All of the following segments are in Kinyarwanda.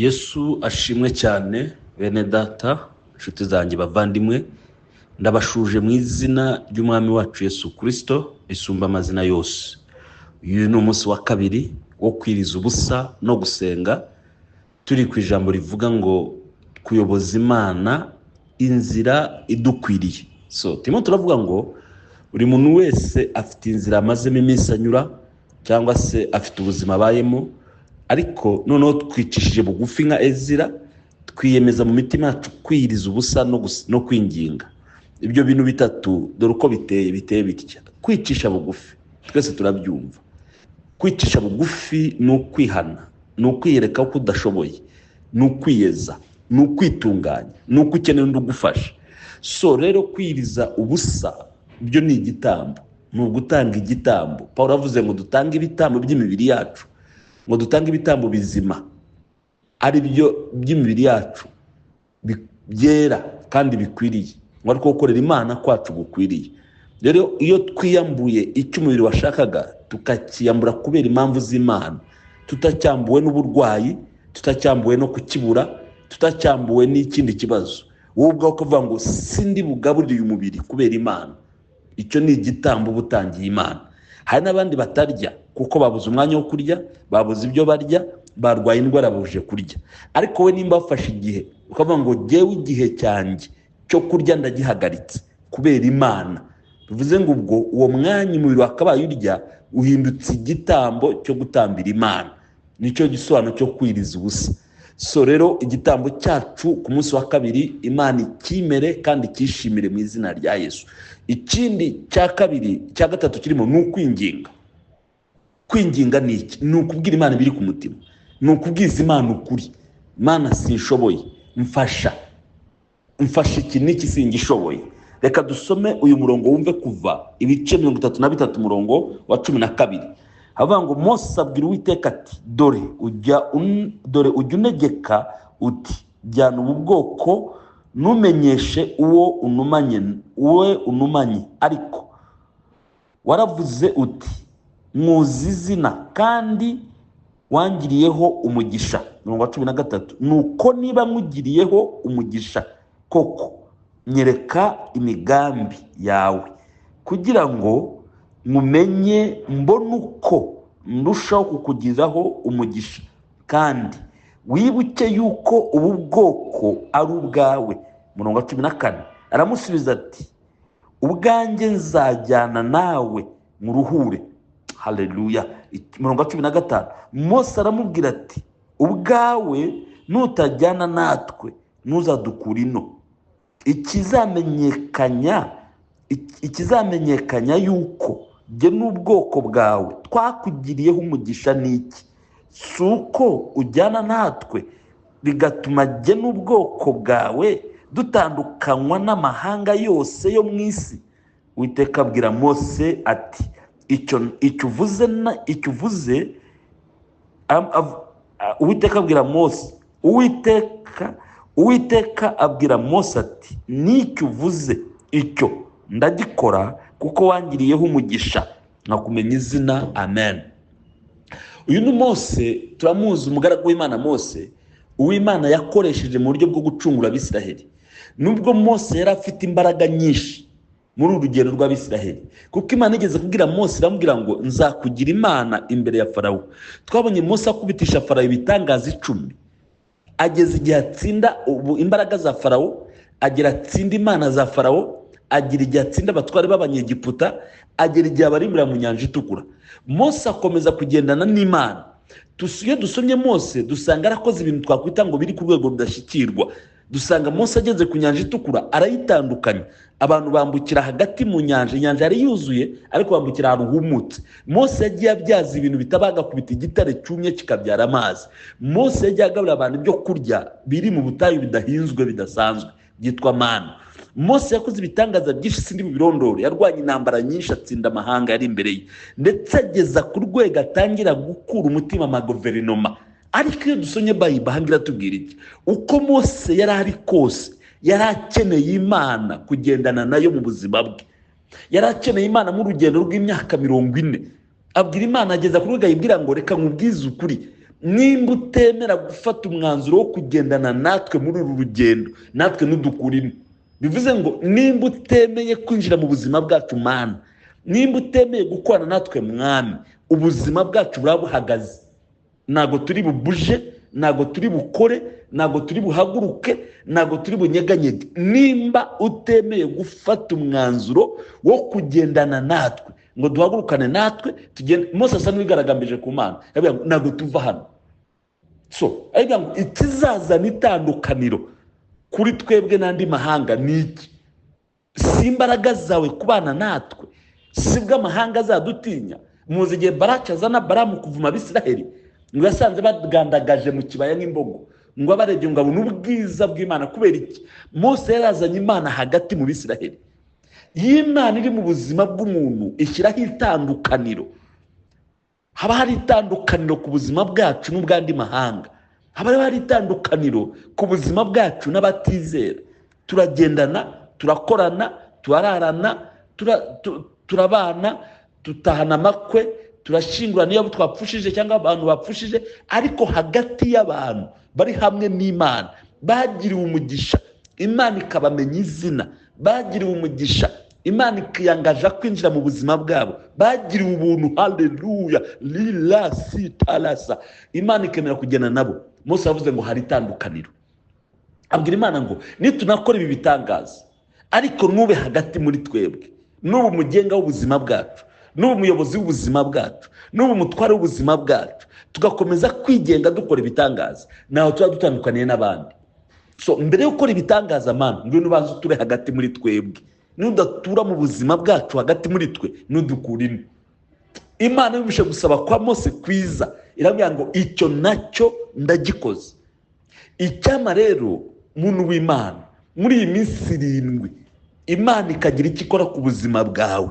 Yesu ashimwe cyane bene data, inshuti zanjye, bavandimwe, ndabashuje mu izina ry'Umwami wacu Yesu Kirisito risumba amazina yose. Uyu ni umunsi wa kabiri wo kwiriza ubusa no gusenga, turi ku ijambo rivuga ngo kuyoboza Imana inzira idukwiriye. So turimo turavuga ngo buri muntu wese afite inzira amazemo iminsi anyura, cyangwa se afite ubuzima abayemo, ariko noneho twicishije bugufi nka Ezira, twiyemeza mu mitima yacu kwiyiriza ubusa no kwinginga. Ibyo bintu bitatu dore uko biteye, biteye bitya. Kwicisha bugufi twese turabyumva. Kwicisha bugufi ni ukwihana, ni ukwiyereka ko udashoboye, ni ukwiyeza, ni ukwitunganya, ni uko ukeneye undi ugufasha. So rero kwiyiriza ubusa byo ni igitambo, ni ugutanga igitambo. Pawulo avuze ngo dutange ibitambo by'imibiri yacu, ngo dutange ibitambo bizima ari byo by'imibiri yacu byera kandi bikwiriye, ngo ariko gukorera Imana kwacu gukwiriye. Rero iyo twiyambuye icyo umubiri washakaga, tukakiyambura kubera impamvu z'Imana, tutacyambuwe n'uburwayi, tutacyambuwe no kukibura, tutacyambuwe n'ikindi kibazo, wowe ubwawe ukavuga ngo sindi bugaburire uyu mubiri kubera Imana, icyo ni igitambo uba utangiye Imana. Hari n'abandi batarya kuko babuze umwanya wo kurya, babuze ibyo barya, barwaye indwara babuje kurya. Ariko we nimba wafashe igihe ukavuga ngo jyewe igihe cyanjye cyo kurya ndagihagaritse kubera Imana, bivuze ngo ubwo uwo mwanya umubiri wakabaye urya uhindutse igitambo cyo gutambira Imana. Nicyo gisobanuro cyo kwiriza ubusa. So rero igitambo cyacu ku munsi wa kabiri Imana ikimere kandi ikishimire mu izina rya Yesu. Ikindi cya kabiri, cya gatatu kirimo ni ukwinginga. Kwinginga ni iki? Ni ukubwira Imana ibiri ku mutima, ni ukubwiza Imana ukuri. Imana sinshoboye, mfasha, mfasha iki n'iki singishoboye. Reka dusome uyu murongo wumve, kuva ibice 33 umurongo wa 12. Havuga ngo Mose abwira Uwiteka ati dore ujya unegeka uti jyana ubu bwoko ntumenyeshe uwo unumanye, uwe unumanye, ariko waravuze uti nkuzi izina kandi wangiriyeho umugisha. Umurongo wa 13, nuko niba nkugiriyeho umugisha koko nyereka imigambi yawe, kugira ngo nkumenye mbone uko ndushaho kukugiraho umugisha, kandi wibuke yuko ubu bwoko ari ubwawe. Umurongo wa 14, aramusubiza ati ubwanjye nzajyana nawe muruhure. Haleluya. Umurongo wa 15, Mose aramubwira ati ubwawe nutajyana natwe ntuzadukura ino, ikizamenyekanya yuko jye n'ubwoko bwawe twakugiriyeho umugisha ni iki? Si uko ujyana natwe bigatuma jye n'ubwoko bwawe dutandukanywa n'amahanga yose yo mu isi. Uwiteka abwira Mose ati icyo uvuze na, icyo uvuze, am, av, a, Uwiteka abwira Mose, Uwiteka, Uwiteka abwira Mose ati n'icyo uvuze icyo ndagikora kuko wangiriyeho umugisha nkakumenya izina. Amen. Uyu ni Mose, turamuzi, umugaragu w'Imana Mose, uw'Imana yakoresheje mu buryo bwo gucungura Abisiraheli. Nubwo Mose yari afite imbaraga nyinshi muri uru rugendo rw'Abisiraheli, kuko Imana igeze kubwira Mose iramubwira ngo nzakugira Imana imbere ya Farawo. Twabonye Mose akubitisha Farawo ibitangaza 10, ageze igihe atsinda ubu imbaraga za Farawo, agira atsinda imana za Farawo, agira igihe atsinda abatware b'Abanyegiputa, agera igihe abarimbura mu nyanja itukura. Mose akomeza kugendana n'Imana. Iyo dusomye Mose dusanga arakoze ibintu twakwita ngo biri ku rwego rudashyikirwa. Dusanga Mose ageze ku nyanja itukura arayitandukanya, abantu bambukira hagati mu nyanja, inyanja yari yuzuye ariko bambukira ahantu humutse. Mose yagiye abyaza ibintu bitabaga, akubita igitare cyumye kikabyara amazi. Mose yagiye agaburira abantu ibyo kurya biri mu butayu bidahinzwe bidasanzwe byitwa mana. Mose yakoze ibitangaza byinshi sindi bibirondore, yarwanye intambara nyinshi atsinda amahanga yari imbere ye, ndetse ageza ku rwego atangira gukura umutima amaguverinoma. Ariko iyo dusomye Bible aha iratubwira iki? Uko Mose yari ari kose yari akeneye Imana kugendana nayo mu buzima bwe, yari akeneye Imana mu rugendo rw'imyaka 40. Abwira Imana ageza ku rwego ayibwira ngo reka nkubwize ukuri, Nimba utemera gufata umwanzuro wo kugendana natwe muri uru rugendo, natwe ntudukurimo. Bivuze ngo nimba utemeye kwinjira mu buzima bwacu Mana, nimba utemeye gukorana natwe Mwami, ubuzima bwacu buraba buhagaze. Ntabwo turi bubuje, ntabwo turi bukore, ntabwo turi buhaguruke, ntabwo turi bunyeganyege. Nimba utemeye gufata umwanzuro wo kugendana natwe ngo duhagurukane natwe tugende. Mose asa n'uwigaragambije ku Mana, aravuga ngo ntabwo tuva hano. So aravuga ngo ikizazana itandukaniro kuri twebwe n'andi mahanga ni iki? Si imbaraga zawe kubana natwe, si bwo amahanga azadutinya. Muzi igihe Baraki azana Balamu kuvuma Abisiraheli, ngo yasanze bagandagaje mu kibaya nk'imbogo, ngo abarebye ngo abone ubwiza bw'Imana. Kubera iki? Mose yarazanye Imana hagati mu Bisiraheli. Iyo Imana iri mu buzima bw'umuntu ishyiraho itandukaniro. Haba hari itandukaniro ku buzima bwacu n'ubw'andi mahanga, haba hari itandukaniro ku buzima bwacu n'abatizera. Turagendana, turakorana, turararana, turabana, tutahana amakwe, turashyingurana iyo twapfushije cyangwa abantu bapfushije, ariko hagati y'abantu bari hamwe n'Imana bagiriwe umugisha, Imana ikabamenya izina, bagiriwe umugisha, Imana ikiyangaja kwinjira mu buzima bwabo, bagiriwe ubuntu. Haleluya, lila sitalasa. Imana ikemera kugenda nabo. Mose yavuze ngo hari itandukaniro, abwira Imana ngo nitunakora ibi bitangaza, ariko nube hagati muri twebwe, nube umugenga w'ubuzima bwacu, nube umuyobozi w'ubuzima bwacu, nube umutware w'ubuzima bwacu, tugakomeza kwigenga dukora ibitangaza, ntaho tuba dutandukaniye n'abandi. So mbere yo gukora ibitangaza Mana, ngwino ubanze uture hagati muri twebwe. Nudatura mu buzima bwacu hagati muri twe, nudukura ino. Imana yumvise gusaba kwa Mose kwiza, iramubwira ngo icyo nacyo ndagikoze. Icyama rero muntu w'Imana, muri iyi minsi 7 Imana ikagira icyo ikora ku buzima bwawe.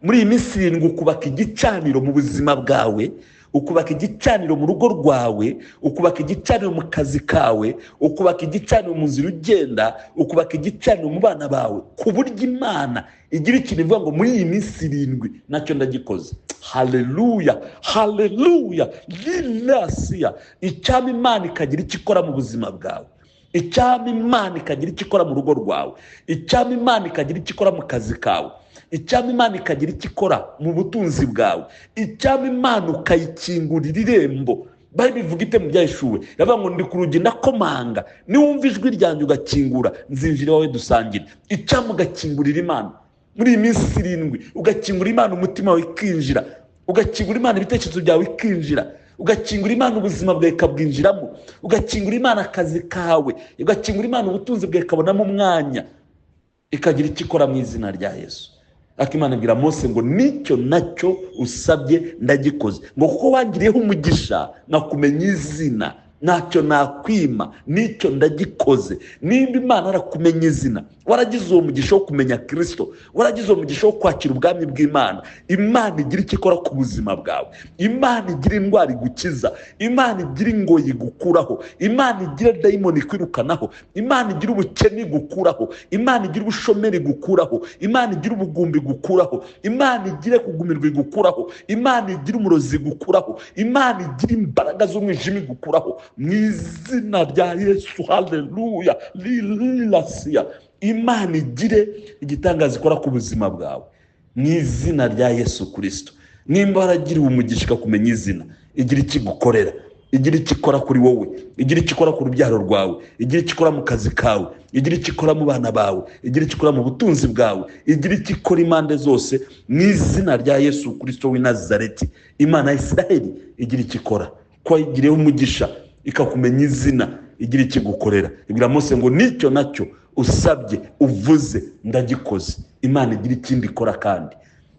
Muri iyi minsi 7 ukubaka igicaniro mu buzima bwawe, ukubaka igicaniro mu rugo rwawe, ukubaka igicaniro mu kazi kawe, ukubaka igicaniro mu nzira ugenda, ukubaka igicaniro mu bana bawe, ku buryo Imana igira ikintu ivuga ngo muri iyi minsi 7 nacyo ndagikoze. Haleluya, haleluya, lilasiya. Icyama Imana ikagira icyo ikora mu buzima bwawe, icyama Imana ikagira icyo ikora mu rugo rwawe, icyama Imana ikagira icyo ikora mu kazi kawe, icyama Imana ikagira icyo ikora mu butunzi bwawe, icyama Imana ukayikingurira irembo. Bari bivuga ite mu Byahishuwe? Iravuga ngo ndi ku rugi ndakomanga, niwumva ijwi ryanjye ugakingura, nzinjira iwawe dusangire. Icyama ugakingurira Imana muri iyi minsi 7, ugakingura Imana umutima wawe ikinjira, ugakingura Imana ibitekerezo byawe ikinjira, ugakingura Imana ubuzima bwawe ikabwinjiramo, ugakingura Imana akazi kawe, ugakingura Imana ubutunzi bwawe ikabonamo umwanya, ikagira icyo ikora mu izina rya Yesu. Ariko Imana ibwira Mose ngo nicyo nacyo usabye ndagikoze, ngo kuko wangiriyeho umugisha nkakumenya izina, ntacyo nakwima, nicyo ndagikoze. Nimba Imana yarakumenya izina, waragize uwo mugisha wo kumenya Kristo, waragize uwo mugisha wo kwakira ubwami bw'Imana, Imana igira icyo ikora ku buzima bwawe. Imana igira indwara igukiza, Imana igira ingoyi igukuraho, Imana igira dayimoni ikwirukanaho, Imana igira ubukene igukuraho, Imana igira ubushomeri igukuraho, Imana igira ubugumbi igukuraho, Imana igira kugumirwa igukuraho, Imana igira umurozi igukuraho, Imana igira imbaraga z'umwijima igukuraho, mu izina rya Yesu. Haleluya, lilasiya. Imana igire igitangaza ikora ku buzima bwawe mu izina rya Yesu Kristo. Nimba waragiriwe umugisha ikakumenya izina, igira icyo igukorera, igira icyo ikora kuri wowe, igira icyo ikora ku rubyaro rwawe, igira icyo ikora mu kazi kawe, igira icyo ikora mu bana bawe, igira icyo ikora mu butunzi bwawe, igira icyo ikora impande zose mu izina rya Yesu Kristo w'i Nazareti. Imana ya Isiraheli igira icyo ikora, ko yagiriyeho umugisha ikakumenya izina, igira icyo igukorera. Ibwira Mose ngo nicyo nacyo usabye uvuze ndagikoze. Imana igira ikindi ikora, kandi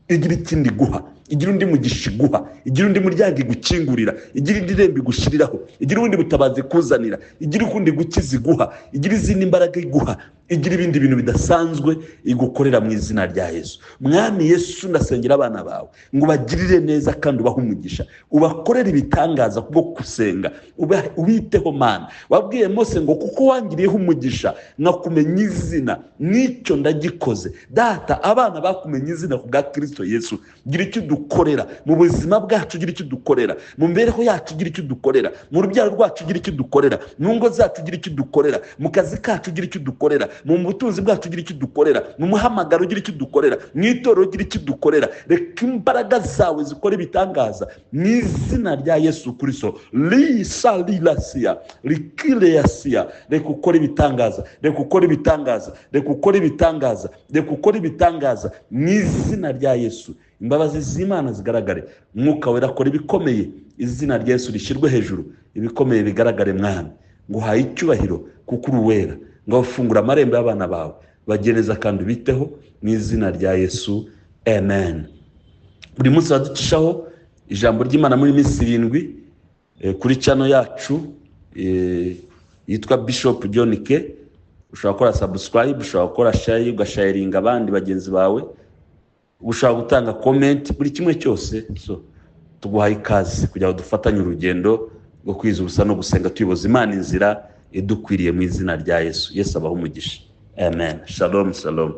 igira ikindi iguha, igira undi mugisha iguha, igira undi muryango igukingurira, igira indi rembo igushyiriraho, igira ubundi butabazi ikuzanira, igira ukundi gukiza iguha, igira izindi mbaraga iguha, Igira ibindi bintu bidasanzwe igukorera mu izina rya Yesu. Mwami Yesu, ndasengera abana bawe ngo ubagirire neza kandi ubahe umugisha, ubakorere ibitangaza kubwo gusenga, ubiteho Mana. Wabwiye Mose ngo kuko wangiriyeho umugisha nkakumenya izina, n'icyo ndagikoze. Data, abana bakumenye izina ku bwa Kristo Yesu, gira icyo udukorera mu buzima bwacu, gira icyo udukorera mu mibereho yacu, gira icyo udukorera mu rubyaro rwacu, gira icyo udukorera mu ngo zacu, gira icyo udukorera mu kazi kacu, gira icyo udukorera mu butunzi bwacu, gira icyo udukorera mu muhamagaro, gira icyo udukorera mu itorero, gira icyo udukorera. Reka imbaraga zawe zikore ibitangaza mu izina rya Yesu Kristo. Lisa lilasiya rikireyasiya, reka ukore ibitangaza, reka ukore ibitangaza, reka ukore ibitangaza, reka ukore ibitangaza mu izina rya Yesu. Imbabazi z'Imana zigaragare, Mwuka Wera akora ibikomeye, izina rya Yesu rishyirwe hejuru, ibikomeye bigaragare. Mwami, nguhaye icyubahiro kuko uri uwera. Ngaho fungura amarembo y'abana bawe, bagereza kandi ubiteho mu izina rya Yesu, amen. Buri munsi baducishaho ijambo ry'Imana muri minsi 7 kuri channel yacu yitwa Bishop John K. Ushobora gukora subscribe, ushobora gukora share, ugasharinga abandi bagenzi bawe, ushobora gutanga comment, buri kimwe cyose. So tuguhaye ikaze kugira ngo dufatanye urugendo rwo kwiza ubusa no gusenga, tuyoboza Imana inzira idukwiriye mu izina rya Yesu. Yesu abahe umugisha, amen. Shalom, shalom.